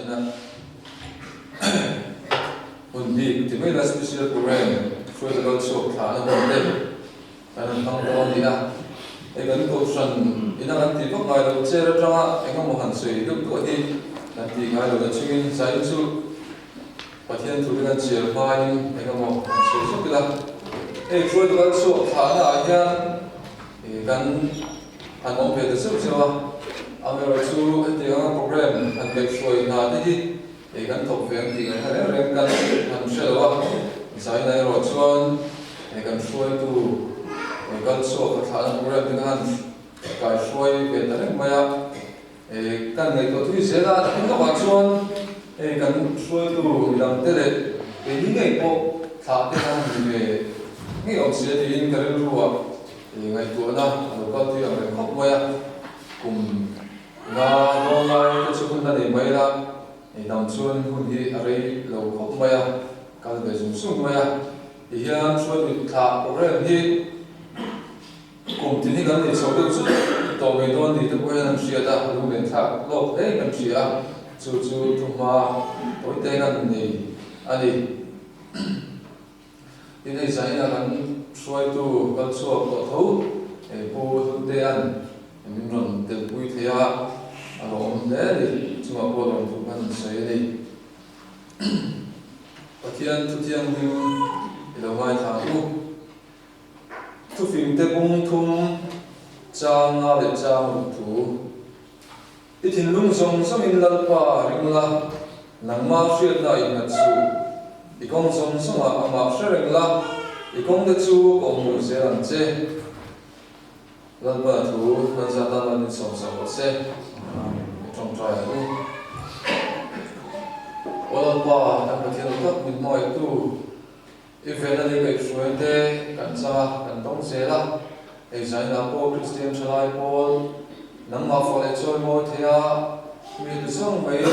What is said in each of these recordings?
Zaina hun bik ti mai la special program hruaitu kal chhuak thlahna hun te kan han hmang dawn a ni a. Hei kan kohhran ina kan tih vak ngai loh chair atanga eng emaw han sawi deuh duah hi kan tih ngai lo nachungin Zaina chu Pathian thu te kan chhiar hmain eng emaw han sawi zuk ila. Hei hruaitu kal chhuak thlahna ah hian kan han awm ve ta zeuh zeuh a, amaherawhchu hetiang anga program han ngaihhruai hna te hi hei kan thawk ve ang tih ngaihna reng reng kan han hre lo a, zaina erawh chuan hei kan hruaitu kal chhuak a thlahna program te kha han kaihruai ve ta reng mai a, kan ngaihtuah thui zel a, tun lawkah chuan hei kan hruaitu midangte leh keini ngei pawh thlah te kha han ni ve ngei awm si a tiin ka rilru ah Ih ngaihtuahna a lo kal tui ang reng khawp mai a, kum nga dawn lai te chu hun la nei mai la, ih dam chuan hun hi a rei lo khawp mai a, kal ve zung zung mai a, ti hian hruaitu thlah program hi kum tin hi kan nei chho deuh chu tawh ngei dawn ni te pawh hian an hriat a, lunglen thlak lawk hle kan hria a, chu chu thuhma tawi te kan nei a ni. Tin hei zaina kan hruaitu kal chhuak tawh tho Pu Hlutea'n min rawn telpui thei a, a lawm hle a ni. Chungah pawh lawmthu khan an sawi a ni. Pathian thu thianghlim i lo ngaithla ang u. Thufingte bung thum chang nga leh chang ruk thu. I thinlung zawng zawngin Lalpa ring la, nangmah hriatna innghat suh. I kawng zawng zawngah amah hre reng la, i kawngte chu ka awm hmuh zel ang che. Lalpa thu kan zat a Lal min sawmsak rawh se. I tawngtai ang u. Aw Lalpa, kan Pathian aw tak min hmangaihtu, I vena lei kaihhruai te kan chang a, kan dawng zel a. Hei zainah pawh Kristian thalai pawl nangmah fawh leh chawi mawi thei a, mi hlu zawng mai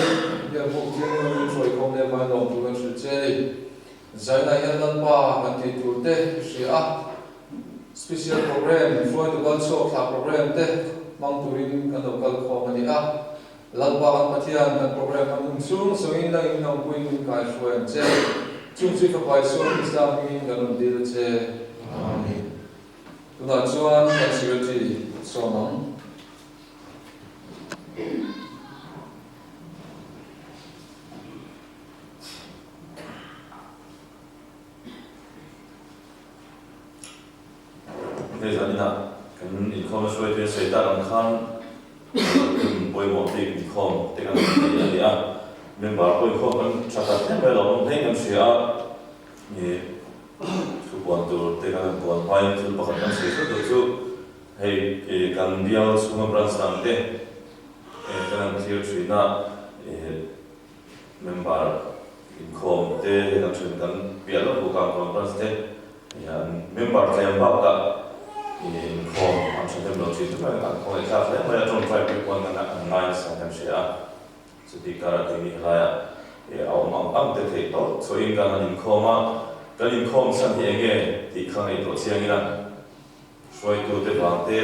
biak buk thianghlim a min hruai khawm leh vai lawm tur kan hrilh che a ni. Zainah hian Lalpa kan tih tur te i hria a, special program, hruaitu kal chhuak thlah program te hmang turin kan lo kal khawm a ni a. Lalpa kan Pathian kan program hman hun chhung zawngin nangin nawmpuiin min kaihruai ang che. Chung chu i Fapa Isua Krista hmingin kan rawn dil a che. Amen. Tunah chuan kan Secretary sawm ang. Hei zan inah kan inkhawmna hruaituin sawi tak ang khan hun pawimawh bik inkhawm te kan nei a ni a. Member pawh inkhawm kan tha khat hle mai lo awm hlein kan hria a, ih thupuan tur te kan han puan hmain thil pakhat kan sawi zet tur chu hei ih kan bial chhunga branch dang te kan han thlir thin a, ih Member inkhawm te hei kan then kan piah lawk bawk a, conference te hian member tlem bakah inkhawm an tha hnem lo thin te mai an khawngaih thlak hle mai a, tawngtai pui pawn an an ngai nasa kan hria a, chutih karah keini helaiah a awm ang ang te theih tawp chhuahin kan han inkhawm a, kan inkhawm chhan hi enge tih kha ngaihtuah chiang ila. Hruaitute vang te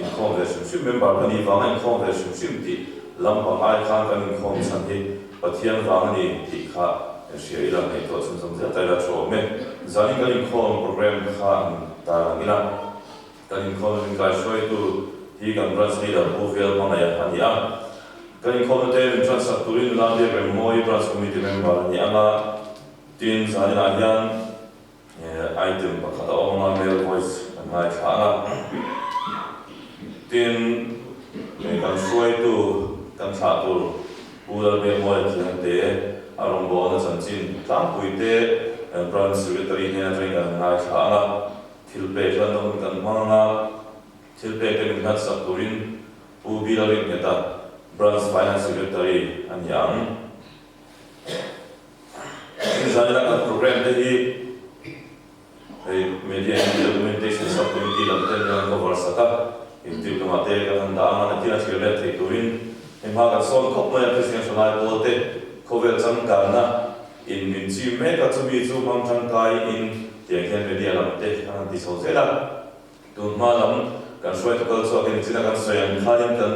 inkhawm ve hrim hrim, member ka nih vanga inkhawm ve hrim hrim tih lampang ai khan kan inkhawm chhan hi Pathian vang a ni tih kha hria ila ngaihtuah chhunzawm zel ta ila thu awm e. Zanin kan inkhawm program kha an tar ang ila, kan inkhawmna min kai hruaitu hi kan branch leader Pu Vel Hmangaih a ni a. Kan inkhawmna te min transak turin nula Biak Remmawi branch committee member a ni ang a, tin zaninah hian Item pakhat a awm anga male voice kan ngaithla ang a, tin kan hruaitu kan thlah tur Pu Lalbiakmawia thiamte a rawngbawlna chanchin tlangpui te Branch Secretary hnen atangin kan han ngaithla ang a, thil pek hlan na hun kan hmang ang a, thil pek te min hlatsak turin Pu Bill Ringheta Branch Finance Secretary a ni ang. Zaina kan program te hi hei Media and Documentation Sub-Committee lam ten hian an cover sak a, YouTube lamah te kan han dah ang a, nakin a thlir let theih turin hei hma kan sawn khawp mai a, Kristian Thalai pawl te khawvel changkanna in min chim mek a, chumi chu hmang tangkai in tiang hian media lam te kan han ti chho zel a. Tun hma lam kan hruaitu kal chhuak in china kan sawi ang khanin kan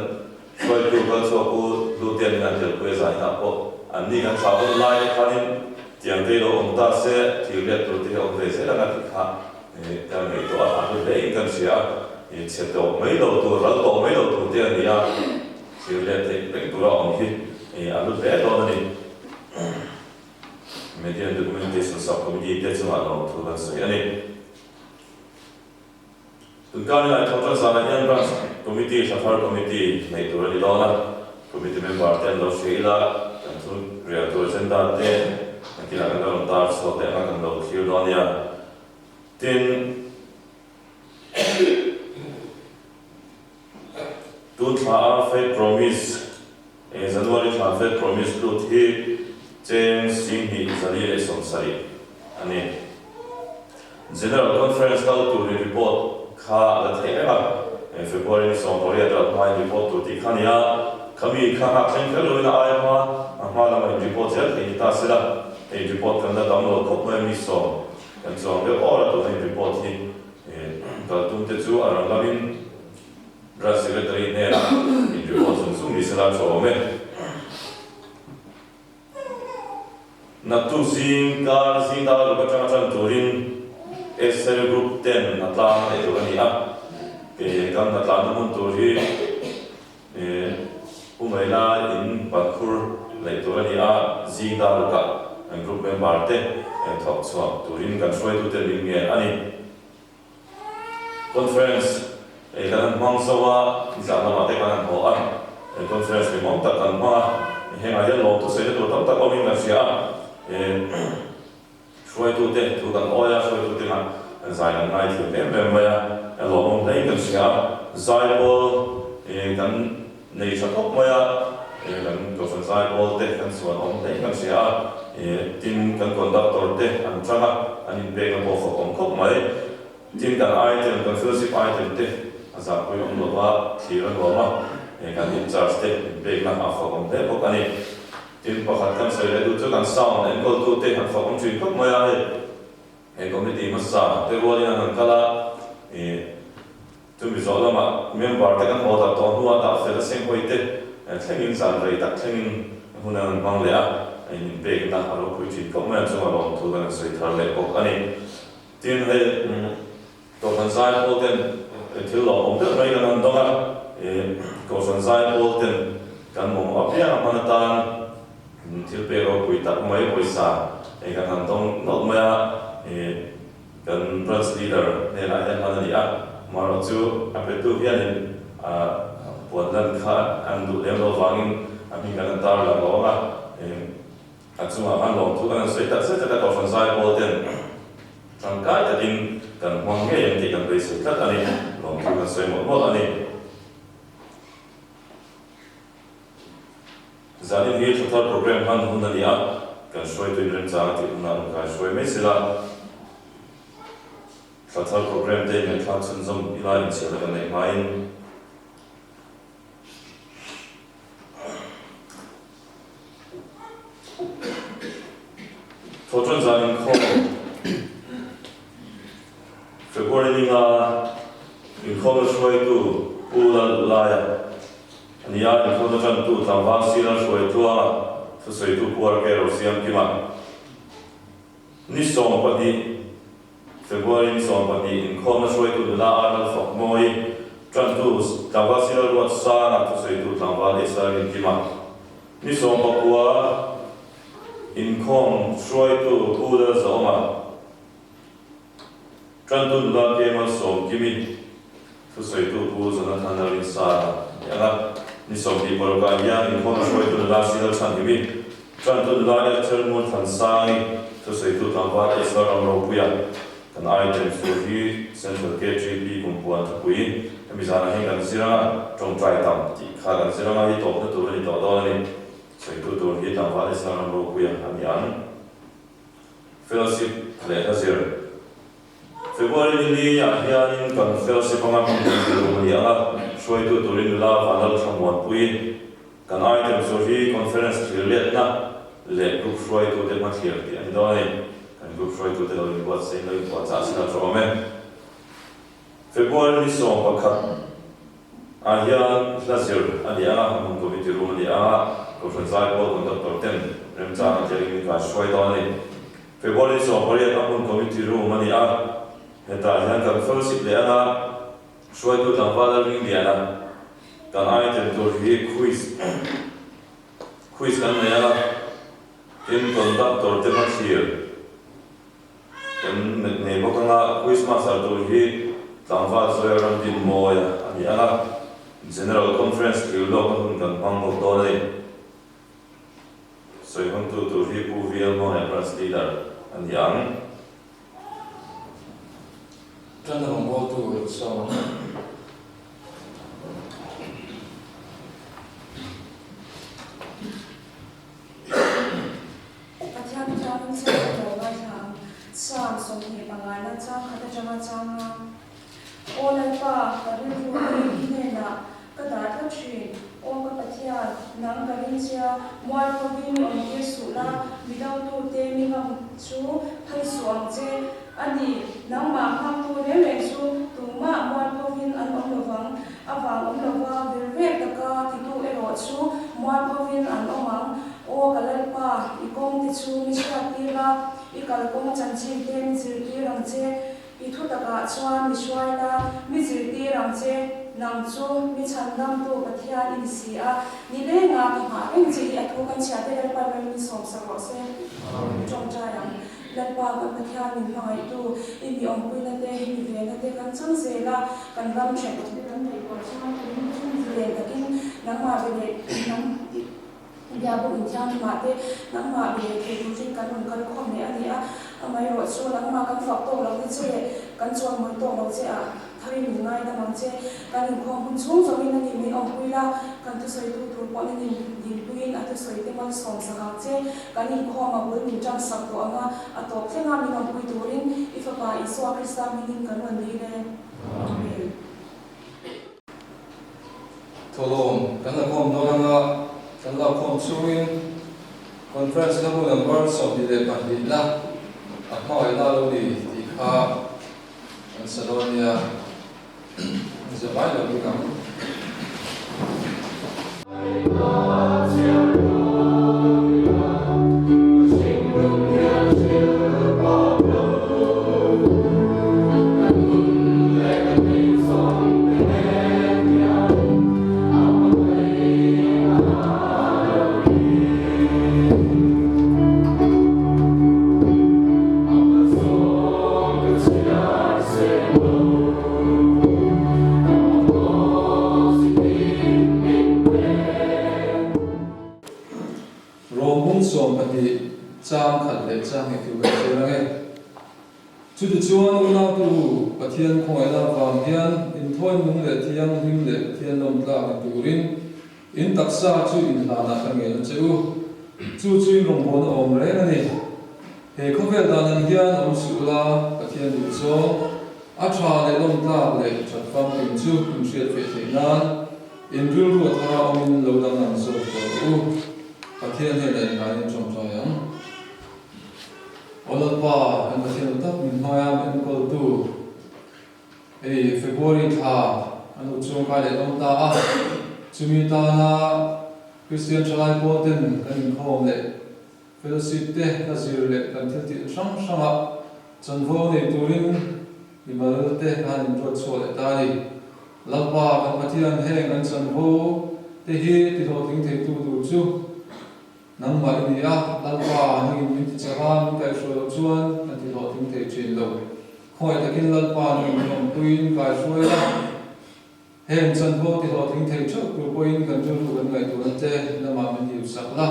hruaitu kal chhuak u Lutean in an telpui a zainah pawh Anni kan thlah dawn lai te khanin tiang te lo awm ta se, thil riat tur te hi a awm ve zel anga tih kha kan ngaihtuah a, a hlu hle in kan hria a. Chhe tawh mai lo tur, ral tawh mai lo tur te a ni a, thil riat theih reng tura awm hi a hlu hle dawn a ni. Media and Documentation Sub-Committee te chungah lawmthu kan sawi a ni. Tunkai lai thawhtan zanah hian Branch Committee, Thlathar Committee neih tur a ni dawn a, Committee member te an lo hria ila, kan thu rel tur agenda te nakinah kan la rawn tar chhuak leh anga kan lo thlir dawn nia. Tin, tun thla a Faith Promise, January thla Faith Promise lut hi cheng 2470 a ni. General Conference kal turin report kha a la theih reng a, February ni 18 ral hmain report tur tih kha a ni a, khami kha nghak thleng kher loin a ai hma a hma lama in report zel theih ni ta sela, hei report kan la tam lo khawp mai a mi sawm kan chuang deuh awr a tuna in report hi kal tum te chu a rang lamin Branch Secretary hnenah in report zung zung ni sela tha awm e. Naktuk zing kar zing dar ruk atanga tan turin Excel Group ten hnatlang a nei tur a ni a, ke kan hnatlanna hmun tur hi Pu Maila in bankhur laih tur a ni a, zing dar rukah kan group member te thawk chhuak turin kan hruaitute min ngen a ni. Conference ei kan han hmang zo a, nizan lamah te kan han haw a, conference limawm tak kan hmang a, hengah hian lawmtu sawi na tur tam tak awmin kan hria a, hruaitute thu kan awi a, hruaitute ngah zai kan ngai thiam em em mai a, lawmawm hlein kan hria a, zaipawl kan nei tha khawp mai a, kan kohhran zaipawl te kan chuan awm hlein kan hria a, tin kan conductor te an tang a, an inpek a pawh fak awm khawp mai. Tin kan item, kan fellowship item te a zahpui awm lo va, thlir a nuam a, kan in charge te inpekna a fak awm hle bawk a ni. Tin pakhat kan sawi leh duh chu kan sound enkawltu te an fak awm thin khawp mai a, hei he committee hmasa te rualin an han kal a, Chumi zawh lamah member te kan haw darh tawh hnuah dah fel a seng hawi te thlengin zan rei tak thlengin hun an rawn hmang leh a, in inpekna a ropui thin khawp mai ang chunga lawmthu kan rawn sawi thar leh bawk a ni. Tin, hei Kohhran Zaipawl ten thil lawmawm deuh mai kan rawn dawng a, Kohhran Zaipawl ten kan mamawh apiang a hman atan thil pek ropui tak mai pawisa kan han dawng nawlh mai a, Kan branch leader hnenah hian hman a ni a, amaherawh chu a petu hianin puan lan kha an duh lem lo vangin a hming kan han tar lang lo ang a, a chungah khan lawmthu kan han sawi tak zet zet a, Kohhran Zaipawl ten tangkai takin kan hmang ngei ang tih kan beisei tlat a ni, lawmthu kan sawi mawlh mawlh a ni. Zanin hi Thlathar Programme hman hun a ni a, kan hruaitu inremchang a tih hunah rawn kai hruai mai sela, Thlathar Programme te ngaihthlak chhunzawm ila inchhiarna kan neih hmain Thawhṭan zan inkhawm February ninga inkhawmna hruaitu Pu Lalduhlaia A ni a, inkhawmna ṭantu tlangval sir an hruai tluang a, thusawitu Pu RK Rosiamkima. Ni 12, February ni 12 inkhawmna hruaitu nula Arnold Fakmawi, ṭantu tlangval sir a ruat sang a, thusawitu tlangval SR Rinkima. Ni 19 inkhawm hruaitu Pu Lalzawma. Ṭantu nula Kema Sawmkimi thusawitu Pu Jonathan Lalrinsana a ni ang a, ni 26 ah hian inkhawmna hruaitu nula Sinal Chhanhimi, ṭantu nula Ethel Ngurthansangi thusawitu tlangval Israel Ramropuia kan item fur hi Central KTP kumpuan thupui hemi zanah hian kan zir ang a, ṭawngṭai tam tih kha kan zir ang a, hi tawpna tur a ni tawh dawn a ni. Sawitu tur hi tlangval Israel Ramropuia a ni ang. Fellowship leh hla zir. February ni li ah hianin kan fellowship anga hmun kan zir rum a ni ang a, hruaitu turin nula Vanlal Thlamuanpui kan item chu hi conference thlir letna leh group hruaitute hmathlir tih a ni dawn a ni. Kan group hruaitute lo inbuatsaih in lo inpuahchah sin a tawm e. February ni 11 ah hian hla zir a ni ang a, hmun committee room a ni ang a, Kohhran Zaipawl conductor ten. remchang a tiangin min kaihruai dawn a ni. February 18 a hmun Committee Room a ni a, hetah hian kan fellowship leh anga hruaitu tlangval Lalringliana kan item tur hi quiz quiz kan nei anga tin conductor te hmathlir Kan nei bawk anga Christmas ah tur hi tlangval Zoel Ramdinmawia a ni anga General Conference thil lawkna hun kan hmang bawk dawn a ni. Sawi hmangtu tur hi Pu VL Mawia Branch Leader a ni ang. Tan rawngbawltu sawm ang. Pathian chuan in chhiat a lo ngaithla ang. Psalm 25 na chang khat atanga chang a, Aw Lalpa, ka rilru hi i hnenah ka dah tlat thin. Aw ka Pathian, nang ka ring chia, mualphovin mi awmtir suh la, mi dotute mi ngam chu phal suh ang che. A ni, nangmah nghaktu reng reng chu tumah mualphovin an awm lovang, a vang awm lova vir vek taka titu erawh chu mualphovin an awm ang. Aw ka Lalpa, i kawng te chu mi hriattir la, i kalkawng chanchin te mi zirtir ang che, i thu takah chuan mi hruai la, mi zirtir ang che, nang chu mi chhandamtu Pathian i ni si a, ni lenga ka nghah reng che hi a thu kan chhiah te Lalpa ram min sawmsak rawh se. Tawngtai ang. Lalpa kan Pathian min hmangaihtu, i mi awmpuina te, i mi vena te kan chang zel a, kan ram ṭhenawm te kan ngaihtuah chuan kan inchhung zalen takin nangmah ve leh nang Biabuk inthianghlimah te nangmah ve leh thei turin kan rawn kal khawm leh a ni a, amaherawhchu nangmah kan fak tawk lo te che leh kan chawimawi tawk lo che a, Tharin min ngaidam ang che, kan inkhawm hun chhung zawngin a ni min awmpui la, kan thusawitu tur pawh nan in dinpuiin a thusawi te malsawm sak ang che, kan inkhawm a bul min tan sak tawh ang a, a tawp thlenga min awmpui turin i Fapa Isua Krista hmingin kan rawn dil e. Amen. Thawhlawm kan la khawm dawn anga kan la khawm chungin Conference na hun number 22 na a hmangaihna a lo ni tih kha Kan sa dawn nia, zavai lo bik ang. Rawng bung 12 chang khat leh chang hnih tur kan chhiar ang e. Chutichuan unau tu Pathian khawngaihna avang hian inthawi nung leh thianghlim leh Pathian lawmtlak ni turin In taksa chu in hlanah ka ngen a che u. Chu chu in rawngbawlna awm reng a ni. He khawvel dan ang hian awm suh ula, Pathian duh zawng, a tha leh lawmtlak leh that famkim chu in hriat feh theih nan in rilru a thara awmin lo danglam zawk tawh rawh u. Pathian hnenah in hlanin tawngtai ang. Aw Lalpa, kan Pathian aw tak min hmaia min enkawltu, Hei February thla an ut chuang kai leh dawn ta a, chumi tana Kristian thalai pawl ten kan inkhawm leh fellowship te ka zir leh kan thil tih hrang hranga chanvo nei turin mimal te khan inruat chhuah leh ta a ni. Lalpa kan Pathian heng kan chanvo te hi tihlawhtling theitu tur chu Nangmah i ni a, Lalpa, nangin min ti chak a, min kaihhruai loh chuan kan ti hlawhtling thei thin lo. Khawngaih takin Lalpa, nangin min awmpuiin kaihhruai la, heng chanvo ti hlawhtling thei theuh tur pawhin kan rilru kan ngaihtuahna te lamah min hipsak la.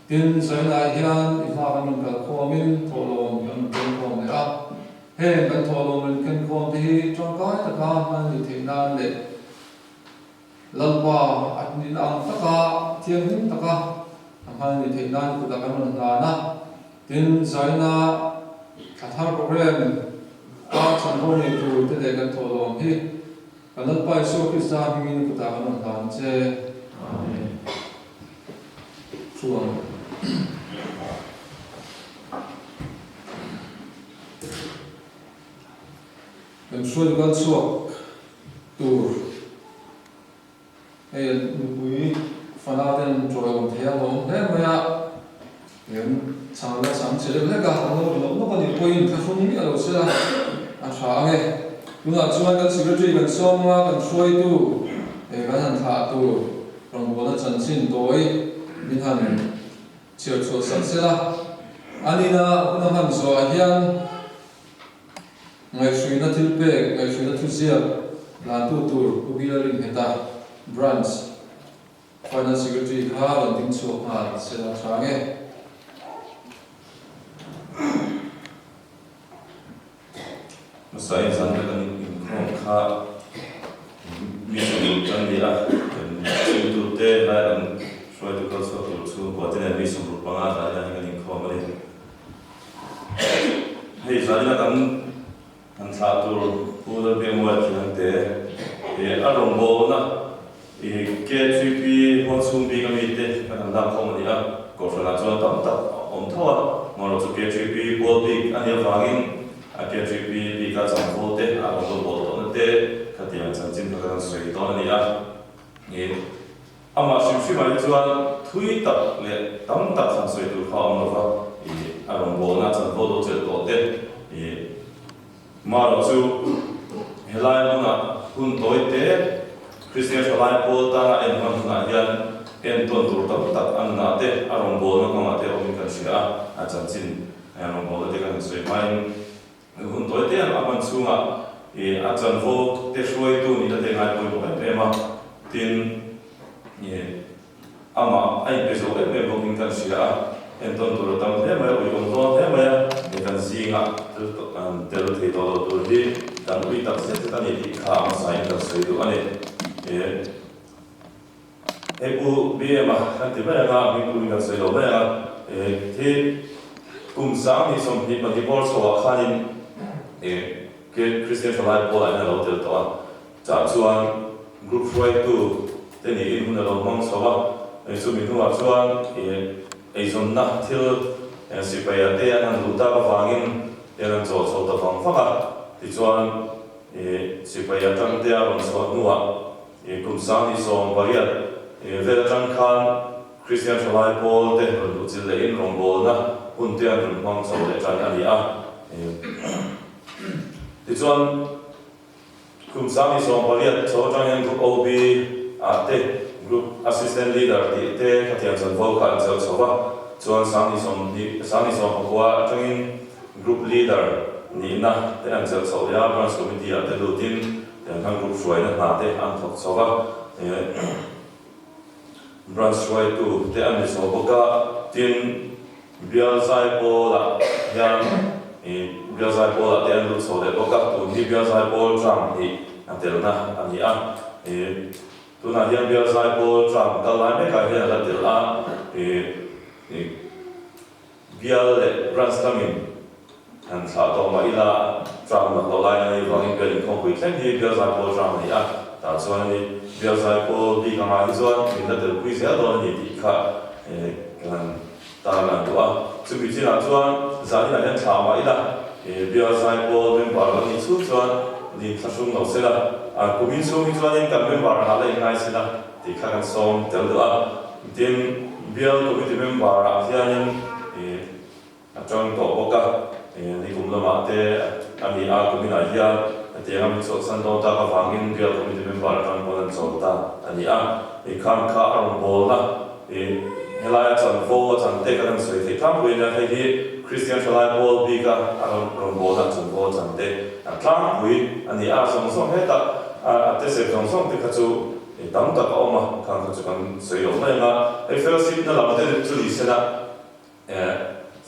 Tin, Zainah hian i hma kan rawn kal khawmin thawhlawm kan rawn ken khawm leh a. Heng kan thawhlawm rawn ken khawm te hi tangkai taka hman a nih theih nan leh, Lalpa, a hnihna ang taka thianghlim taka a hman ni theih nan kutah kan rawn hlan a. Tin, Zaina thla thar program a chanvo nei tur te leh kan thawhlawm hi kan Lalpa Isua Krista hmingin kutah kan rawn hlan che. Amen. Thu ang. Kan hruai kal chhuak tur hei nupui fana ten chawi awm thei a lawm hle mai a. pawhin thlahrung miah lo sela a tha ang e. Tunah chuan kan Secretary kan sawm anga kan hruaitu kan han thlah tur rawngbawlna chanchin tawi min han chhiar chhuah sak sela. An ina hun a hman zawhah hian ngaihhruina thil pek, ngaihhruina thuziak lantu tur Pu Bialin Heta Branch Finance Secretary kha rawn ding chhuak nghal sela tha nge. Hmasa in zan kan inkhawm kha mi sawmruk kan ni a, kan chhungtu te lai an hruaitu kal chhuak tur chhungkua te nen mi 65 zan hian kan inkhawm a ni. Hei zan ina kan Han thlah tur Pu Lalbiakmuaia Thiangte i a rawngbawlna i K3P huang chhung bik ami te kan han lak khawm a ni a, Kohhranah chuan tam tak a awm tho a, amaherawhchu K3P pawl bik a nih avangin a K3P bika changvawl te a rawn lo bawl tawhna te khatiang chanchin kha kan han sawi dawn a ni a. I amah hrim hrimah hi chuan thui tak leh tam tak han sawi tur kha a awm lo va, i a rawngbawlna chanvo lo chelh tawh te i marawh chu helai hmunah hun tawi te Kristian thalai pawl tana en hman hunah hian entawn tur tam tak a nunah te a rawngbawlna kawngah te awmin kan hria a, a chanchin rawngbawlna te kan han sawi hmain Hun tawi te a hman chhungah i a chanvo te hruaitu nihna te ngai pawimawh em em a, tin i amah a inpe zo em em bawkin kan hria a, entawn tur a tam hle mai a, uiawm dawn hle mai a, he kan zingah tel thei tawh lo tur hi kan ui tak zet zet a ni tih kha a hmasain kan sawi duh a ni. Hei pu BM a kan ti mai anga, hming pumin kan sawi lo mai anga, khi kum 2022 bawr chhoah khanin Kristian Thalai Pawlah hian a lo tel tawh a, chah chuan group hruaitu te niin hun a lo hmang chho a, chumi hnuah chuan eizawnna thil sipaia te an han duh tak avangin an han chawl chho ta vang vang a, tichuan sipai atang te a rawn chhuah hnuah Kum 2018 vel atang khan Kristian Thalai Pawl te rawn luh chilh lehin rawngbawlna hun te an rawn hmang chho leh tan a ni a. Tichuan, kum 2018 chho atang hian Group OB ah te Group Assistant Leader tih te khatiang chanvo kha an chelh chho va, chuan 2019 atangin Group Leader nihna te an chelh chho leh a, Branch Committee ah te lutin Tiang khan group hruaina hna te an thawk chho a, branch hruaitu te an ni chho bawk a, tin bial zaipawl ah hian bial zaipawl ah te an lut chho leh bawk a, tun hi bial zaipawl term hnih a telna a ni a, tunah hian bial zaipawl term kal lai mek ah hian a la tel a, Bial leh branch dangin han thlah tawh mah ila, tram lak loh lai a nih vangin bial inkhawmpui thleng hi bial zaipawl tram a ni a, tah chuan a ni bial zaipawl bik angah hi chuan min la telpui zel dawn a ni tih kha ka han tarlan duh a. Chumi chinah chuan zaninah hian thlah mah ila, bial zaipawl member lo nih chhung chuan din thlahrung lo sela, kumin chhung hi chuanin kan member angah la inngai sela tih kha kan sawm tel duh a. Tin, Bial Committee member ah hianin a tang tawh bawk a, nikum lamah te a ni a, kuminah hian hetianga min chhuahsan dawn tak avangin Bial Committee member atang pawn an chawl ta a ni a. Khan kha a rawn bawlna helaia chanvo a chante kan han sawi theih tlangpui a nia, hei hi Kristian Thalai Pawl bika a rawn bawlna chanvo a chante tlangpui a ni a, zawng zawng hetah a tesep zawng zawng te kha chu Hei tam tak a awm a, khang kha chu kan sawi lo mai ang a, hei fellowship na lam te chu ni sela eh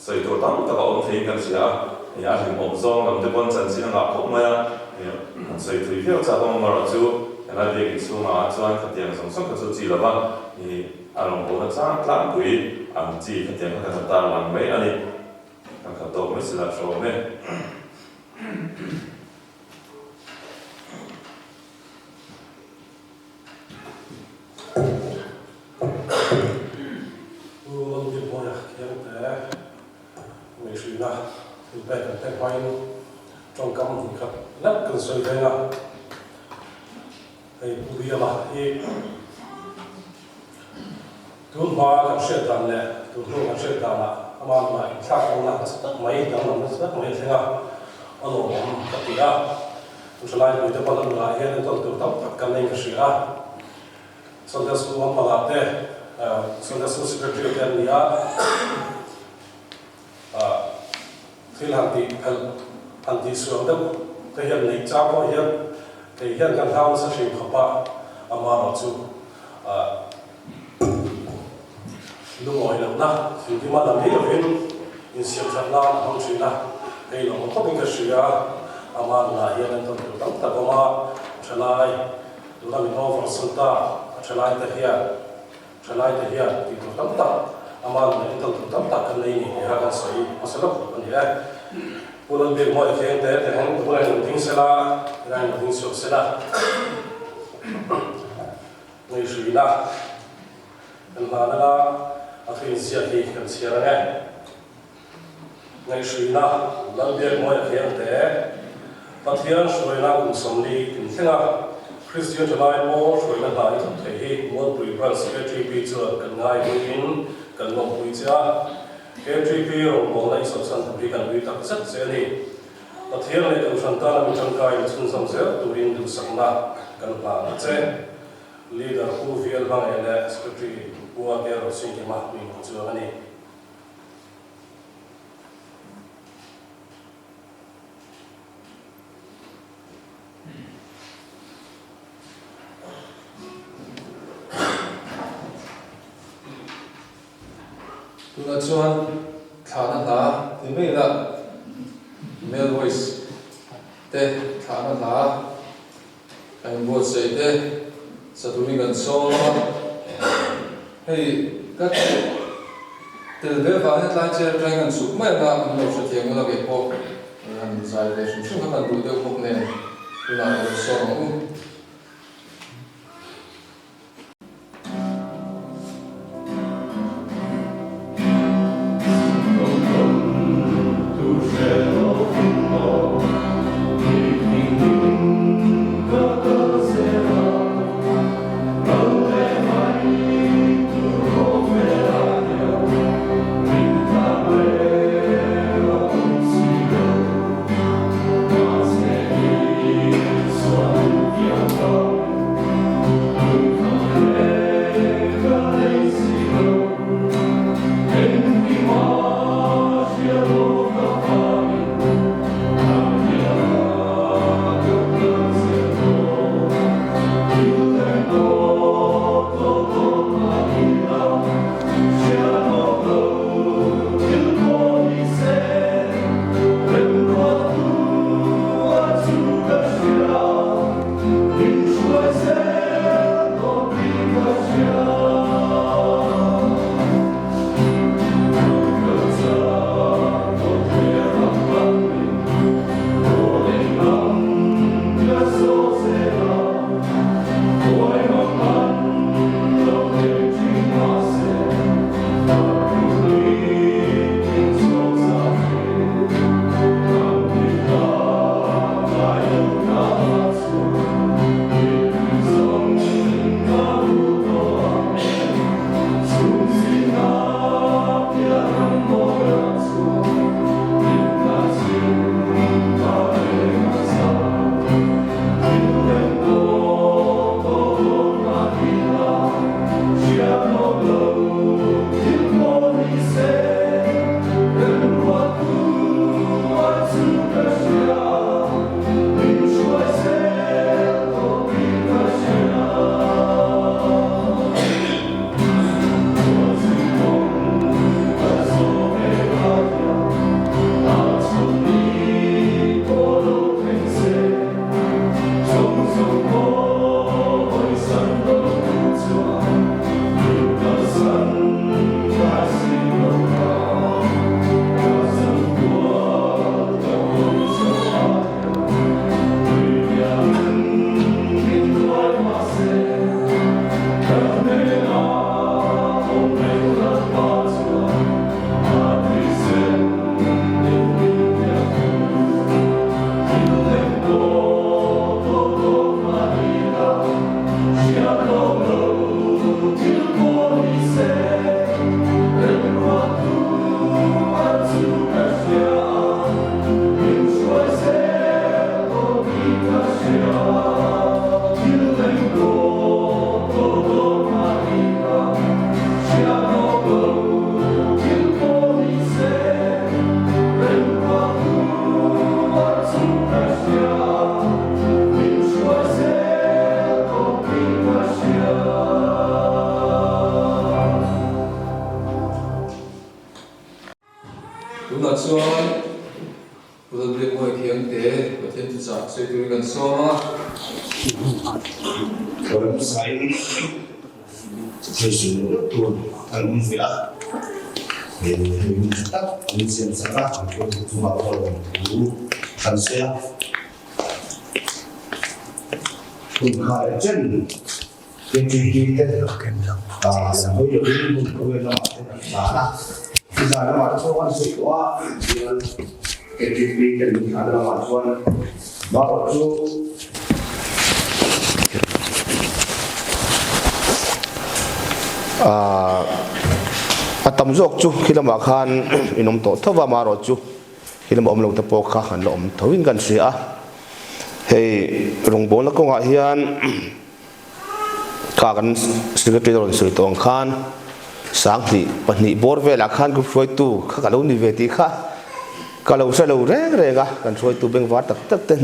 sawi tur tam tak a awm theiin kan hria a, hei a hlimawm zawng lam te pawn chanchin a ngah khawp mai a, hei han sawi thui viau chak awm amarawh chu helai biakin chhungah ah chuan khatiang zawng zawng kha chu chi lo va, hei a rawngbawlna chang tlangpui ang chi khatiang kha kan han tarlang mai a ni, kan khat tawk mai sela hrawm e. Pu Lalbiakmawia Khiangte ngaihhruina feedback an pek hmain tawngkam hmun khat lek kan sawi veng a, hei Pu Biala hi tun hma kan hriat dan leh tun hnu kan hriat danah. Ama nunah inthlak lohna nasa tak mai, danglam nasa tak mai a thleng a, a lawmawm ka ti a. Thalai puite pawn a nunah hian entawn tur tam tak kan nei ka hria a. Sunday School lampangah te, Sunday School Secretary te an ni a, thil han tih phelh, han tih sual deuh te hian neih chang pawh hian kei hian kan hlau nasa hrim khawp a, amaherawhchu lungawi lohna thilkima lam hi lovin insiam that nan a hmang thin a, hei lo awm khawpin ka hria, ama nunah hian an tawn tur tam tak awm a, thalai tuna min over san ta a thalai te hian thalai te hian tih tur tam tak ama nunah in tawn tur tam tak kan nei ni tih kha kan sawi hmasa lawk duh a ni e. Pu Lalbiakmawia Kheng te te heng tunah in lo ding sela, tunah in lo ding chhuak sela. Ngaihruina kan hlan anga a thu inziak hi kan chhiar ang e. Ngaihruina Lalbiakmawia Khiangte, Pathian hruaina kum 40 tin thlenga Kristian Thalai Pawl hruaina hna i thawk thei hi Mualpui Branch KTP chuan kan ngai huiin kan lawmpui che a. KTP rawngbawlna i sawhchhan tur hi kan ui tak zet che a ni. Pathian leh Kohhran tana mi tangkaiin chhunzawm zel turin duhsakna kan hlan a che. Leader Pu VL Hmangaih leh Secretary Pu AK Rosingkima min chuang a ni. Tunah chuan thlahna hla ti mai ila male voice te thlahna hla a inbuatsaih te sa turin kan sawm a, hei ka tel ve vang hian tlai chair atangin kan chhuk mai anga an lo hrethiam ula kei pawh han zai ve hrim hrim kha kan duh deuh bawk nen tunah ka lo sawm ang u. Lalbiakmawia Khiangte Pathian thuchah sawi turin kan sawm a. Remsain thil sawi loh loh tur an awm ve a, hei hun tha tak min siam sak a, kan hruaitu chungah pawh lawm thu kan sawi a. Hun kha leh chen KTP te an hawi lovin hun khawvel lamah ten an tlan a, nizan lamah te pawh an sawi tawh a, chuan KTP te min thlahna lamah chuan Bauh chu A tam zawk chu khi lamah khan in awm tawh tho va, amaherawh chu khi lama awm lo te pawh kha an la awm tho in kan hria a. Hei rawngbawlna kawngah hian kha kan secretary a rawn sawi tawh ang khan 2002 bawr velah khan group hruaitu kha ka lo ni ve tih kha ka lo hre lo reng reng a, kan hruaitu bengvar tak tak ten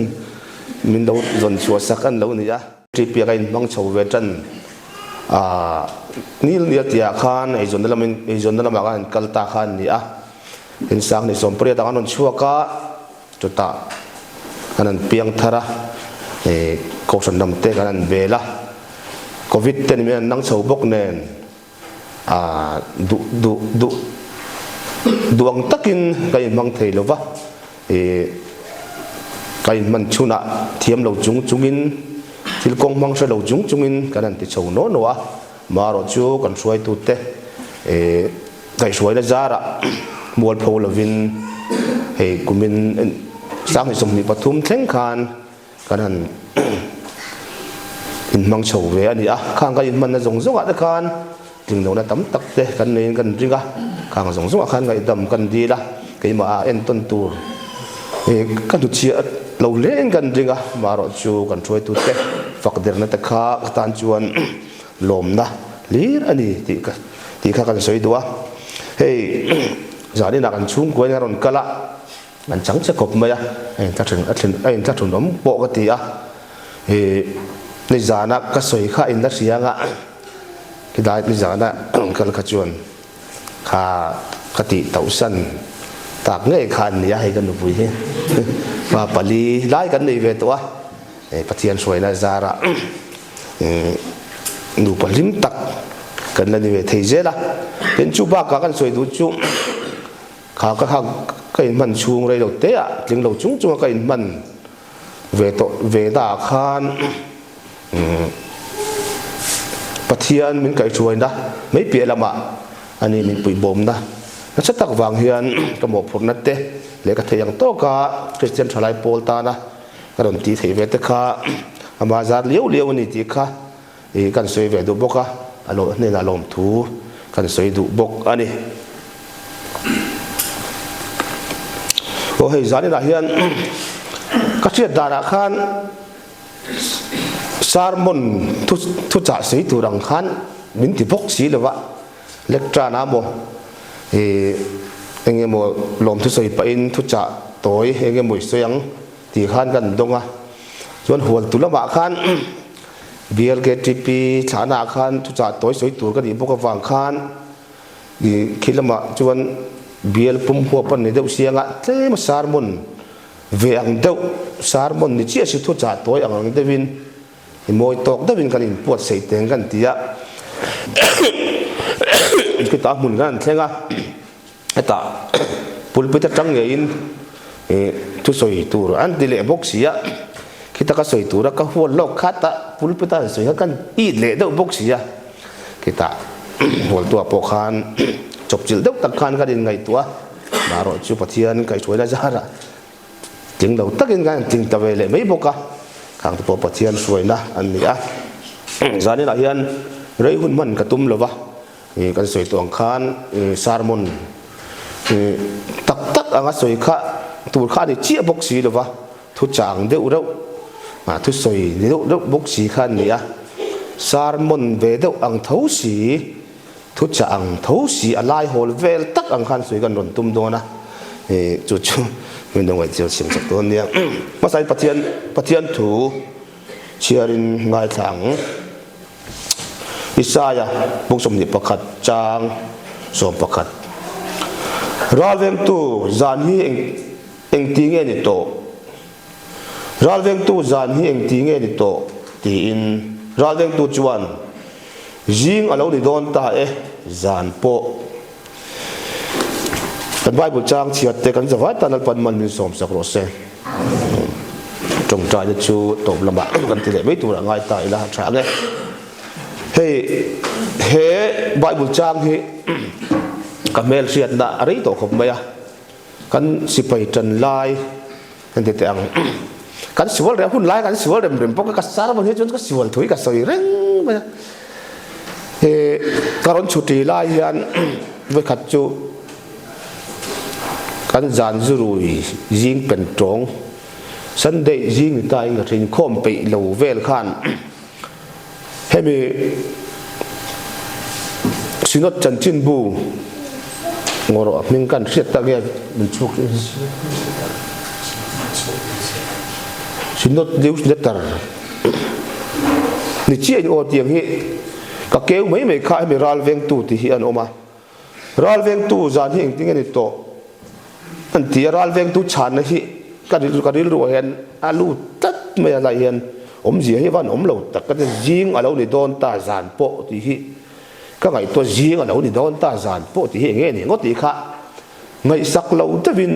min lo zawn chhuah sak an lo ni a. Ṭipiak a inhmang chho ve ṭan a, nil nia tihah khan eizawnna lamin eizawnna lamah khan an kal ta kha an ni a, in 2018 ah an rawn chhuak a, chutah kan han piang thar a, ih kohhran lam te kan han bel a, covid te ni mai an nang chho bawk nen ah duh duh duh duh ang takin ka inhmang thei lo va, ih ka inhman chhunah thiam lo chung chungin thil kawng hmang hre lo chung chungin kan han ti chho naw naw a, marawh chu kan hruaitute ih kaihhruaina zarah mualpho lovin hei kumin 2023 thleng khan kan han inhmang chho ve a ni a, khang kan inhmanna zawng zawngah te khan tlinglohna tam tak te kan neiin kan ring a, khang zawng zawngah khan ngaihdam kan dil a, keimah ah entawn tur ih ka hnuchhiah lo hle in kan ring a, marawh chu kan hruaitu te fak derna te kha ka tan chuan lawmna hlir a ni tih ka tih kha kan sawi duh a, hei zaninah kan chhungkua in a rawn kal a. An chang che khawp mai a, a inthlahrun a thlen a inthlahrun awm pawh ka ti a, ih nizana ka sawi kha in la hria anga khilai nizana kal kha chuan kha ka tih tauhsan tak ngei kha an ni a, hei ka nupui hi pa pali lai kan nei ve tawh a, Pathian hruaina zarah ih nupa hlim tak kan la ni ve thei zel a, tin chu bakah kan sawi duh chu. Kha ka kha ka inhman chhung rei lo te ah tling lo chung chung a ka inhman ve tawh ve na ah khan Pathian min kaihhruaina mai piah lamah a ni min puihbawmna nasa tak vang hian ka mawhphurhna te leh ka theih ang tawka Kristian thalai pawl tana ka rawn tih theih ve te kha ama zar liau liau a ni tih kha i kan sawi ve duh bawk a, a lo hnenah lawmthu kan sawi duh bawk a ni. Aw hei zaninah hian ka hriat danah khan sermon thu thuchah sawi tur ang khan min ti bawk si lova, lectern ah maw i eng emaw lawmthu sawi pahin thuchah tawi eng emaw i sawi ang tih khan kan dawng a, chuan hualtu lamah khan BLKTP thlahna ah khan thuchah tawi sawi tur ka nih bawk avang khan ih khi lamah chuan bial pum huap a ni deuh siang a, tlem a sermon ve ang deuh sermon ni chiah si thuchah tawi ang ang deuhin i mawi tawk deuhin kan inpuat sei teng kan ti a, khitah hmun kan han thleng a. Hetah pulpit atang ngeiin thusawi tur an ti leh bawk si a, khita ka sawi tura ka hual lawk kha ta pulpit a an sawi kha kan it leh deuh bawk si a, khitah hualtuah pawh khan chawpchilh deuh tak khan kan inngaihtuah a, marawh chu Pathian kaihhruaina zarah tling lo takin kan tling ta ve leh mai bawk a, khang te pawh Pathian hruaina an ni a, zaninah hian rei hun hman ka tum lova. Ih kan sawi tawh ang khan ih sermon ih tak tak anga sawi kha tur kha a ni chiah bawk si lova, thu chang deuh reuh ah thu sawi ni deuh reuh bawk si kha an ni a, sermon ve deuh ang tho si, thu chah ang tho si a lai hawl vel tak ang khan sawi kan rawn tum dawn a, ih chu chu min lo ngaihtuah chhiam chak dawn nia. Hmasain Pathian Pathian thu chhiarin ngaithla ang. Isaia buk 21 chang 11 Ralvengtu zan hi eng Engti nge ni tawh? Ralvengtu zan hi engti nge ni tawh? tiin ralvengtu chuan, Zing a lo ni dawn ta e, zan pawh. Kan Bible chang chhiat te kan zavai tan Lalpan man min sawm sak rawh se. Tawngtaina chu tawp lamah kan ti leh mai turah ngai ta ila a tha ang e. Hei he Bible chang hi ka hmel hriatna a rei tawh khawp mai a. Kan sipai tan lai kan ti teh ang. Kan sual rem hun lai kan sual rem rem bawk a ka sermon hi chuan ka sual thui ka sawi reng mai a. He ka rawn chhuti lai hian vawikhat chu kan zan zurui zing pen tawng Sunday zing ni ta in ka thin khawm peih lo vel khan Hemi Synod chanchinbu ngawrawh hming kan hriat tak nge min chhuk Synod newsletter ni chiah in aw tiang hi ka keu mai mai kha hemi ral vengtu tih hi an awm a ral vengtu zan hi engtin nge ni tawh an ti a ral vengtu chhanna hi ka ka rilru ah hian a lut tlat mai a lai hian awmzia hi van awm lo tak ka ti zing a lo ni dawn ta zan pawh tih hi ka ngaihtuah zing a lo ni dawn ta zan pawh tih hi eng nge ni ngawt tih kha ngaihsak lo deuhin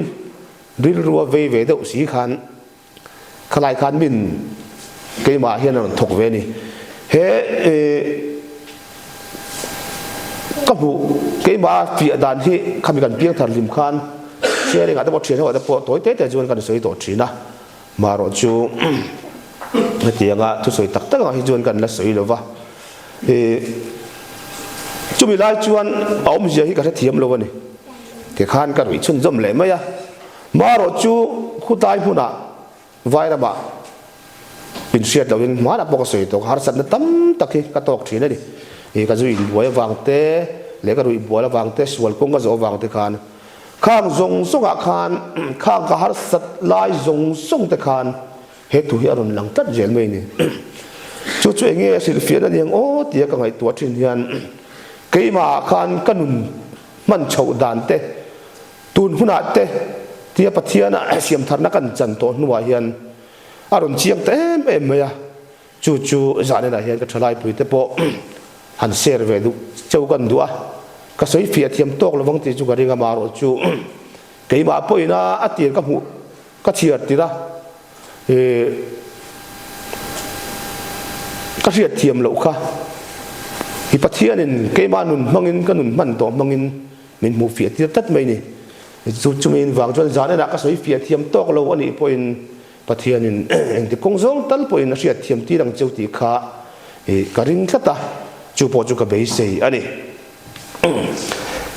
rilru a vei ve deuh si khan Khalai khan min keimah hian a rawn thawk ve a ni. He ka hmuh keimah fiah dan hi khami kan piang thar hlim khan sharing ah te pawh thian ho ah te pawh tawi te te chuan kan sawi tawh thin a. Marawh chu hetianga thusawi tak tak ang hi chuan kan la sawi lo va. Chumi lai chuan a awmzia hi ka hrethiam lo a ni. Tikhan ka ruih chhunzawm leh mai a. Marawh chu khutlai hmunah Vairamah inhriat lohin hmanah pawh ka sawi tawk a, harsatna tam tak hi ka tawk thin a ni. Ih ka zu inbuai avang te leh ka ruih bual avang te, sual kawng ka zawh avang te khan khang zawng zawngah khan khang ka harsat lai zawng zawng te khan he thu hi a rawn lang tlat zel mai a ni. Chu chu eng nge a hrilhfiahna a ni ang aw tia ka ngaihtuah thin hian keimahah khan ka nun hman chhoh dan te, Tun hunah te tia Pathiana siamtharna kan chan tawh hnuah hian a rawn chiang ta em em mai a, chu chu zanenah hian ka thalaipui te pawh han share ve duh cheu kan duh a, ka sawi fiah thiam tawk lovang tih chu ka ring a, marawh chu keimah pawhin a a tir ka hmuh ka chhiar tir a, ih ka hriat thiam loh kha i Pathianin keimah nun hmangin ka nun hman tawh hmangin Min hmuh fiah tir tlat mai ni. Chu chumi in vang chuan zan enah ka sawi fiah thiam tawk lo a nih pawhin Pathianin engti kawng zawng tal pawhin a hriat thiam tir ang cheu tih kha ka ring tlat a, chu pawh chu ka beisei a ni.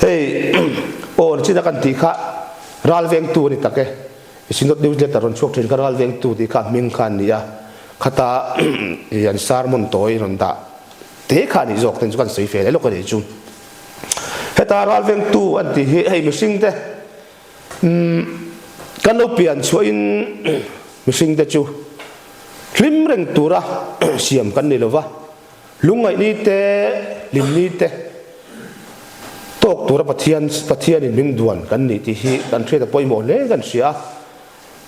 Hei aw china kan tih kha ral vengtu a ni tak e. Synod newsletter rawn chhuak thin kha ral vengtu tih kha a hming kha a ni a, khata an sermon tawi rawn dah te kha a nih zawk ten chu kan sawi fel leh lawk a nih chu. Heta ralvengtu an tih hi hei mihringte kan lo pian chhuahin mihringte chu hlim reng tura siam kan ni lova, lungngaih ni te, hlim ni te tawk tura Pathian Pathianin min duan kan ni tih hi kan hriat a pawimawh hle kan hria a.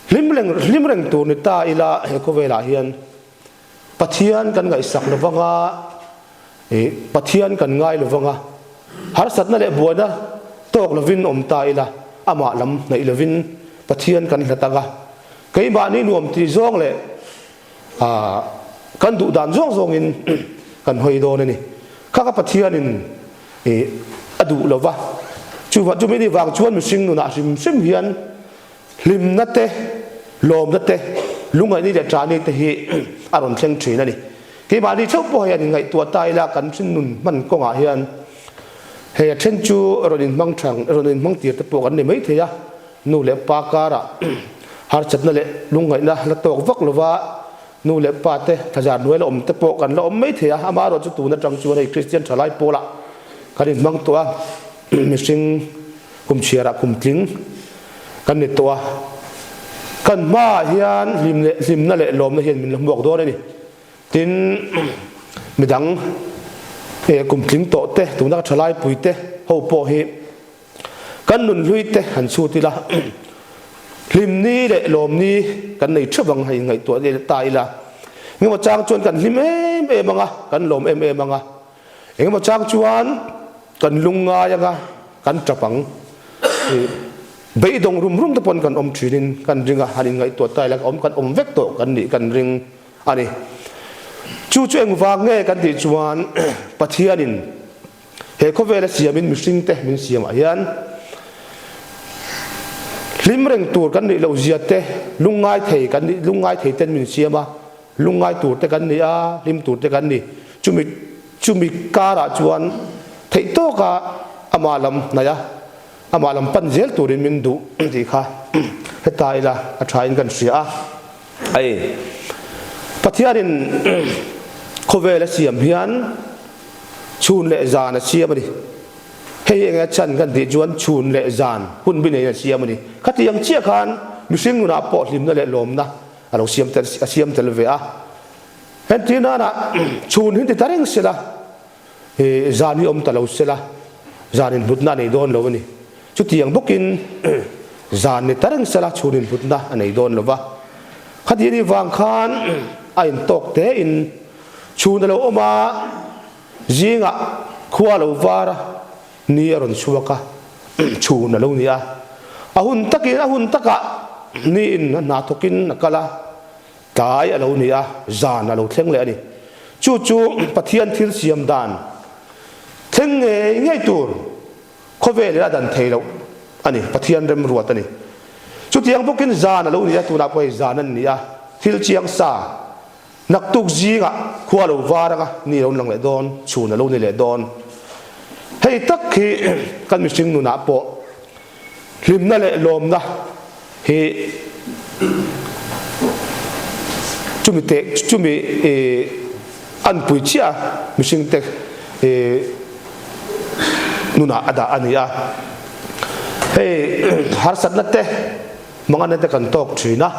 Hlim reng hlim reng tur ni ta ila he khawvelah hian Pathian kan ngaihsak lovanga Ih, Pathian kan ngai lo vang a, harsatna leh buaina tawk lovin awm ta ila, amah lam hnaih lovin Pathian kan hlat ang a, keimahni nuam tih zawng leh ah kan duh dan zawng zawngin kan hawi dawn a ni. Kha ka Pathianin ih a duh lo va, chuvah chumi ni vang chuan mihring nunah hrim hrim hian hlimna te, lawmna te, lungngaihni leh ṭahni te hi a rawn thleng ṭhin a ni. Keimahni theuh pawh hian inngaihtuah ta ila kan hrinnun hman kawngah hian hei a then chu rawn inhmang thang rawn inhmang tir te pawh kan ni mai thei a, nu leh pa karah harsatna leh lungngaihna la tawk vak lova nu leh pa te thlazar hnuai la awm te pawh kan la awm mai thei a, amaherawh chu tun atang chuan hei Kristian thalai pawlah kan inhmang tawh a, mihring kum chhiarah kum tling kan ni tawh a, kan hmaah hian hlim leh hlimna leh lawmna hian min la hmuak dawn a ni. Tin, midang kum tling tawh te, tuna ka thalai pui te ho pawh hi kan nun hlui te han chhut ila. Hlimni leh lawmni kan nei theuh ang hei ngaihtuah leh ta ila. Engemaw chang chuan kan hlim em em ang a, kan lawm em em ang a. Engemaw chang chuan kan lungngai ang a, kan tap ang. Beidawng rum rum te pawn kan awm thinin kan ring a, han inngaihtuah ta ila awm kan awm vek tawh kan nih kan ring a ni. Chu chu engvang nge kan tih chuan Pathianin He khawvela siamin mihringte min siamah hian hlim reng tur kan nih loh zia te, lungngai thei kan nih, lungngai thei ten min siam a, lungngai tur te kan ni a, hlim tur te kan ni. Chumi chumi karah chuan theih tawka amah lam hnaih a, amah lam pan zel turin min duh tih kha heta ila a thain kan hria a. Hei Pathianin khawvela siam hian Chhun leh zan a siam a ni. Hei hi enge chan kan tih chuan chhun leh zan hun bi neiin a siam a ni. Khati ang chiah khan mihring nunah pawh hlimna leh lawmna a lo siam tel a siam tel ve a. Entir nana chhun hi ti ta reng sela ih zan hi awm ta lo sela zan inhlutna a nei dawn lo a ni. Chutiang bawkin zan ni ta reng sela chhun inhlutna a nei dawn lo va. Khati anih vang khan a intawk tein Chhun a lo awm a, zingah khua a lo var a, ni a rawn chhuak a, chhun a lo ni a. A hun takin a hun takah niin a hna thawkin a kal a, tlai a lo ni a, zan a lo thleng leh a ni. Chu chu Pathian thil siam dan thleng ngei ngei tur khawvel in a dan thei loh a ni, Pathian remruat a ni. Chutiang bawkin zan a lo ni a, tunah pawh hei zan an ni a, thil chiang sa Naktuk zingah khua lo var anga ni lo lang leh dawn, chhun a lo ni leh dawn. Hei tak hi kan mihring nunah pawh hlimna leh lawmna hi chumi te chumi anpui chiah a mihring te nunah a dah a ni a. Hei harsatna te mangana te kan tawk thin a.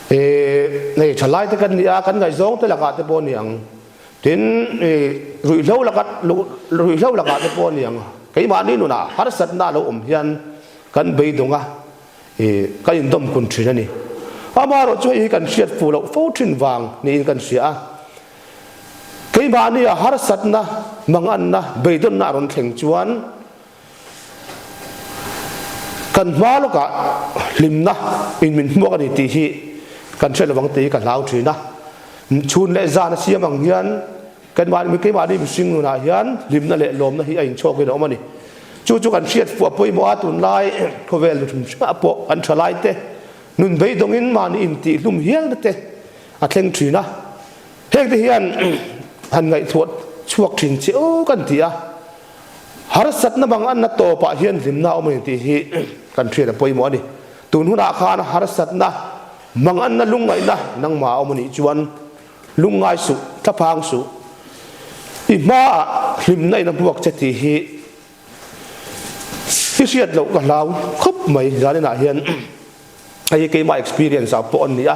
Hei tha lai te kan ni a, kan ngaihzawng te lakah te pawh a ni ang. Tin, ruihhlo lakah ruihhlo lakah te pawh a ni ang. Keimahni nunah harsatna a lo awm hian kan beidawng a, kan indawm kun thin a ni. Amaherawh chu hei hi kan hriat fuh loh fo thin vang niin kan hria a. Keimahnia harsatna, manganna, beidawnna a rawn thleng chuan, Kan hma lawkah hlimna in min hmuak a ni tih hi kan hre lovang tih hi ka hlau thin a. Chhun leh zan a siam ang hian keimahni keimahni mihring nunah hian hlimna leh lawmna hi a inchhawkin a awm a ni. Chu chu kan hriat fuh a pawimawh a, tunlai khawvel nu hrim hrimah pawh kan thalai te nun beidawngin mahni intihhlum hialna te a thleng thin a. Heng te hian han ngaihtuah chhuak thin che u kan ti a. Harsatna bang anna tawpah hian hlimna a awm a ni tih hi kan hriat a pawimawh a ni. Tun hunah khan harsatna bang anna lungngaihna nangmah a awm a nih chuan lungngai suh, thlaphang suh. I hmaah hlimna in a hmuak che tih hi i hriat loh ka hlau khawp mai. Zaninah hian hei hi keimah experience ah pawh a ni a.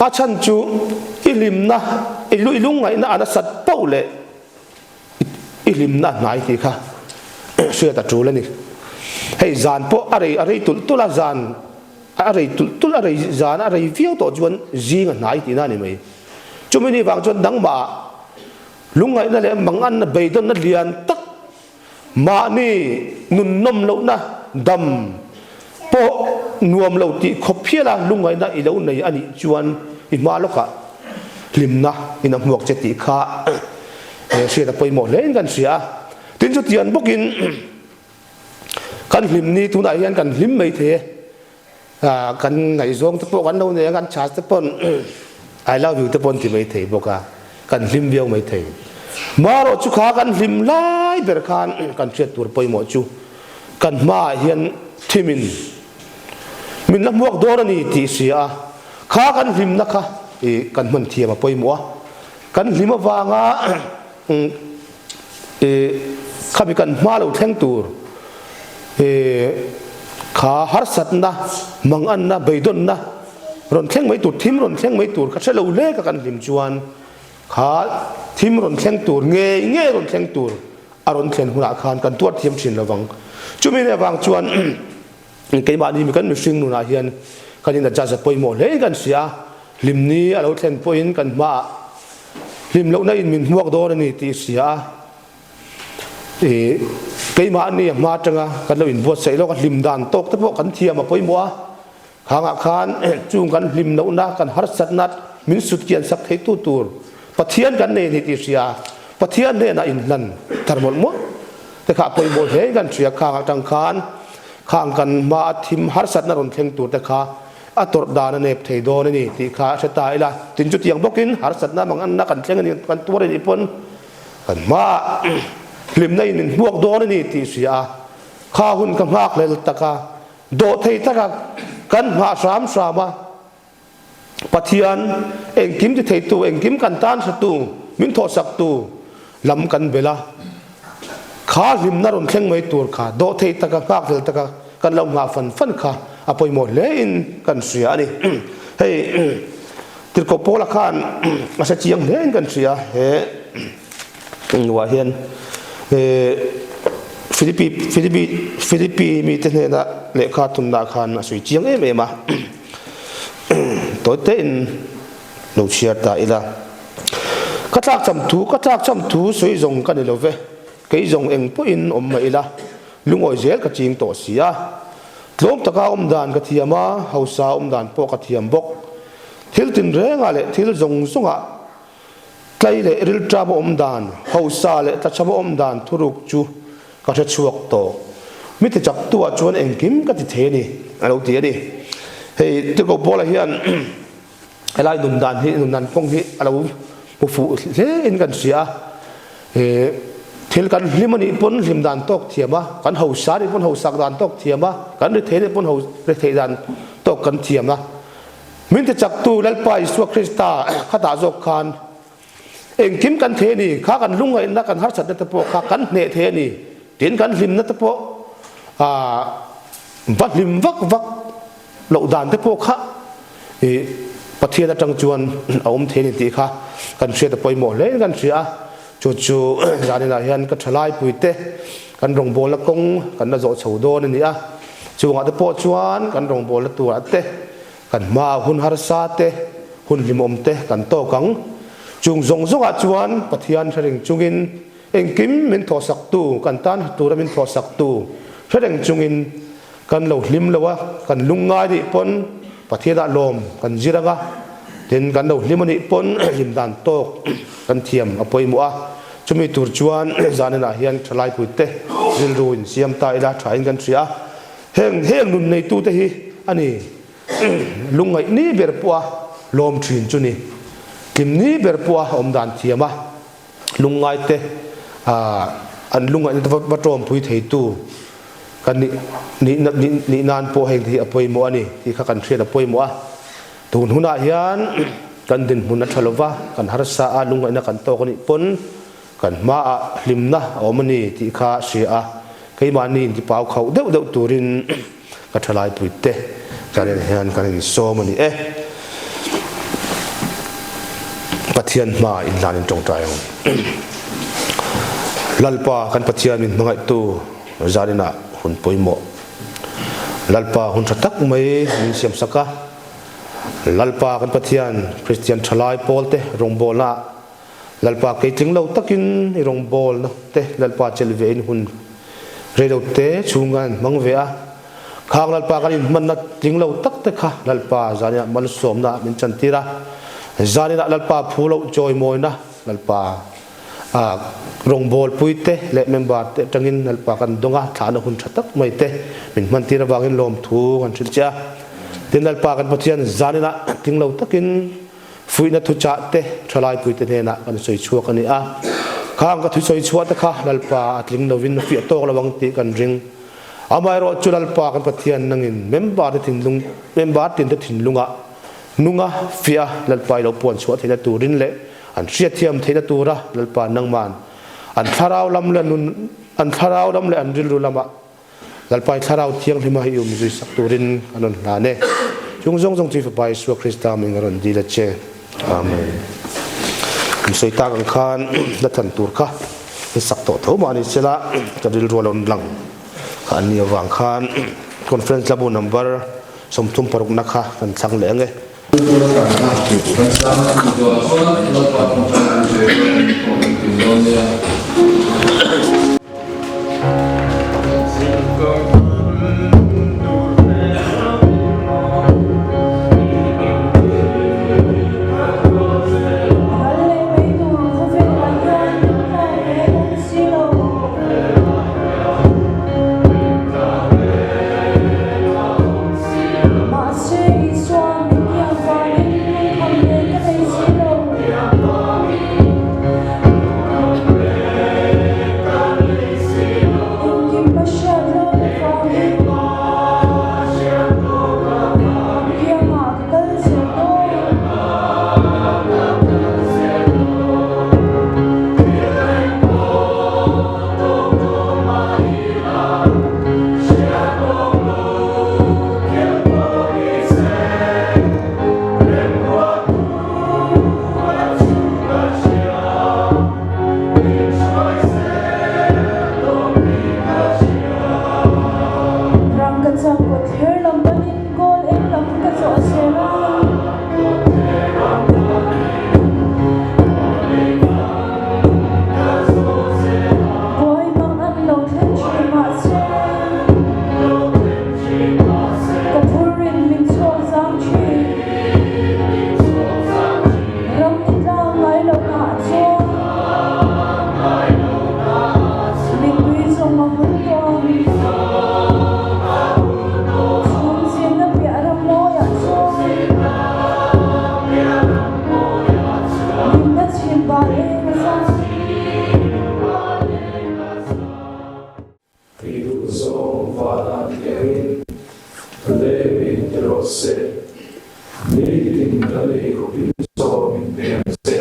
A chhan chu i hlimna, i lungngaihna a nasat poh leh I hlimna a hnai tih kha hriat a tul a ni. Hei zan pawh a rei a rei tulh tulh a, zan a rei tulh tulh a rei zan a rei viau tawh chuan zing a hnai tihna a ni mai. Chumi ni vang chuan nangmah lungngaihna leh manganna beidawnna lian tak mahni nun nawm lohna dam pawh nuam lo tih khawp hiala lungngaihna i lo nei a nih chuan i hma lawkah hlimna in a hmuak che tih kha hriat a pawimawh hle in kan hria a. Tin chutiang bawkin kan hlimni tunah hian kan hlim mai thei e. Kan ngaihzawng te pawh kan lo nei a, kan chhas te pawn I love you te pawn ti mai thei bawk a, kan hlim viau mai thei. Marawh chu kha kan hlim lai ber khan kan hriat tur pawimawh chu kan hmaah hian thimin min la hmuak dawn a ni tih hria a, kha kan hlimna kha kan hman thiam a pawimawh a. Kan hlim avanga khami kan hma lo thleng tur kha harsatna, manganna, beidawnna rawn thleng mai tur, thim rawn thleng mai tur kha hre lo hle ka kan hlim chuan kha thim rawn thleng tur ngei ngei rawn thleng tur a rawn thlen hunah khan kan tuar thiam thin lovang. Chumi avang chuan. Keimahni mi kan mihring nunah hian kan in adjust a pawimawh hle in kan hria a, hlimni a lo thlen pawhin kan hmaah hlim lohna in min hmuak dawn a ni tih hria a, ih keimahni a hma atanga kan lo inbuatsaih lawk a hlim dan tawk te pawh kan thiam a pawimawh a, khangah khan chung kan hlim lohna kan harsatna min sut kian sak thei tu tur Pathian kan nei a ni tih hria a, Pathian hnenah inhlan thar mawlh mawlh te kha a pawimawh hle in kan hria khang atang khan khang kan hma a thim harsatna rawn thleng tur te kha a tawrh dan a nep thei dawn a ni tih kha a hre ta ila. Tin chutiang bawkin harsatna manganna kan thleng a ni kan tuar a nih pawn kan hma hlimna in min hmuak dawn a ni tih hria a, kha hun ka nghak hlel tak a, dawh thei tak a kan nghah hram hram a. Pathian, engkim ti theitu, engkim kan tan hratu, min thawhsaktu lam kan bel a. Kha hlimna rawn thleng mai tur kha dawhtheih taka, nghakhlel taka kan lo nghah fan fan kha a pawimawh hle in kan hria a ni. Hei Tirhkoh Paula khan a hre chiang hle in kan hria he nuah hian Philippi Philippi Philippi mite hnena lehkha thunna khan a sawi chiang em em a. Tawi tein lo chhiar ta ila. Ka tlak cham thu, ka tlak cham thu sawi zawng ka ni lo ve. Kei zawng eng pawhin awm mah ila, lungawi zel ka ching tawh si a. Tlawm taka awm dan ka thiam a, hausa awm dan pawh ka thiam bawk. Thil tinrengah leh thil zawng zawngah tlai leh rilṭam a awm dan, hausa leh tlachham a awm dan thuruk chu ka hre chhuak tawh. Mi ti chak tu ah chuan engkim ka ti thei a ni, a lo ti a ni. Hei Tirhkoh Paula hian helai nun dan hi, nun dan kawng hi a lo hmu fuh hle in kan hria a. Thil kan hlim a nih pawn hlim dan tawk thiam a, kan hausa a nih pawn hausak dan tawk thiam a, kan ri thei a nih pawn ri theih dan tawk kan thiam a. Min ti chak tu Lalpa Isua Krista khatah zawk khan Engkim kan thei a ni, kha kan lungngaihna, kan harsatna te pawh kha kan hneh thei a ni, tin kan hlimna te pawh ah va hlim vak vak loh dan te pawh kha ih Pathian atang chuan a awm thei a ni tih kha kan hriat a pawimawh hle in kan hria a, chu chu zaninah hian ka thalai puite kan rawngbawlna kawng kan la zawh chho dawn a ni a, chungah te pawh chuan kan rawngbawlna turah te Kan hmaah hun harsa te, hun hlimawm te kan tawk ang. Chung zawng zawngah chuan Pathian hre reng chungin engkim min thawhsaktu, kan tan tura min thawhsaktu hre reng chungin kan lo hlim lo a, kan lungngai nih pawn Pathianah lawm kan zir ang a, tin kan lo hlim a nih pawn hlim dan tawk kan thiam a pawimawh a. Chumi tur chuan zaninah hian thalaipuite rilru in siam ta ila thain kan hria a. Heng heng nun neitute hi a ni. Lungngaih ni ber pawha lawm thin chu ni. Tlim ni ber pawha awm dan thiam a, lungngaite an lungngaihna te va tawmpui theitu kan nih nih nan pawh heng te hi a pawimawh a ni tih kha kan hriat a pawimawh a. Tun hunah hian kan dinhmun a tha lova, kan harsa a, lungngaihna kan tawk a nih pawn Kan hmaah hlimna a awm a ni tih kha hria a, keimahni intipau khauh deuh deuh turin ka thalaipuite kan en hian kan insawm a ni e. Pathian hmaah inhlan in tawngtai ang. Lalpa kan Pathian min hmangaihtu zaninah hun pawimawh Lalpa hun tha tak mai min siamsak a, Lalpa kan Pathian Kristian thalai pawlte rawngbawlnaah Lalpa kei tling lo takin i rawngbawlna te Lalpa chelh ve in hun rei lo te chhung kan hmang ve a, khang Lalpa kan inhmanna tling lo tak te kha Lalpa zaninah malsawmna min chantir a, zaninah Lalpa phu loh chawimawina Lalpa rawngbawlpui te leh member te atangin Lalpa kan dawng a, thlahna hun tha tak mai te min hmantir avangin lawmthu kan hrilh che a, tin Lalpa kan Pathian zaninah tling lo takin Fuihna thuchah te thalaipuite hnenah kan sawi chhuak a ni a, khang ka thusawi chhuah te kha Lalpa a tling lovin a fiah tawk lo ang tih kan ring. Amaherawh chu Lalpa kan Pathian nangin member te thinlung member tin te thinlungah nunga fiah a Lalpa i lo puan chhuah theihna turin leh an hriatthiam theihna tura Lalpa nangman an thlarau lam leh nun an thlarau lam leh an rilru lamah Lalpai Thlarau Thianghlima hi i um zui sak turin kan rawn hlan e. Chung zawng zawng chu i Fapa Isua Krista ming a rawn dil a che. Amen. Kan sawi tak ang khan la than tur kha i sak tawh tho mah ni sela ka rilru a lo lang kha an nih avang khan. Conference hlabu number 36 na kha kan thlang leh ang e. I duhzawng vanah ti angin lei min ti rawh se, nitin kan ei khawpin chaw min pe ang che.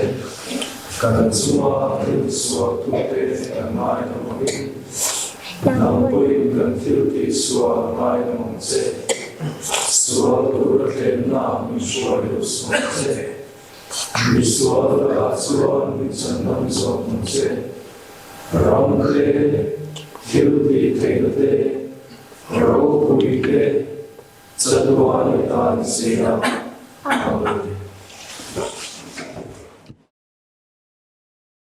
Kan chunga thil sualtute kan ngaidam angin, nang pawhin kan thil tihsual ngaidam ang che. Sual tura tlenna min hruai lo suh ang che. Mi sual lakah chuan min chhandam zawk ang che. Ram te, thil tih theihna te, ropui te, chatuan i tan si a. Amen.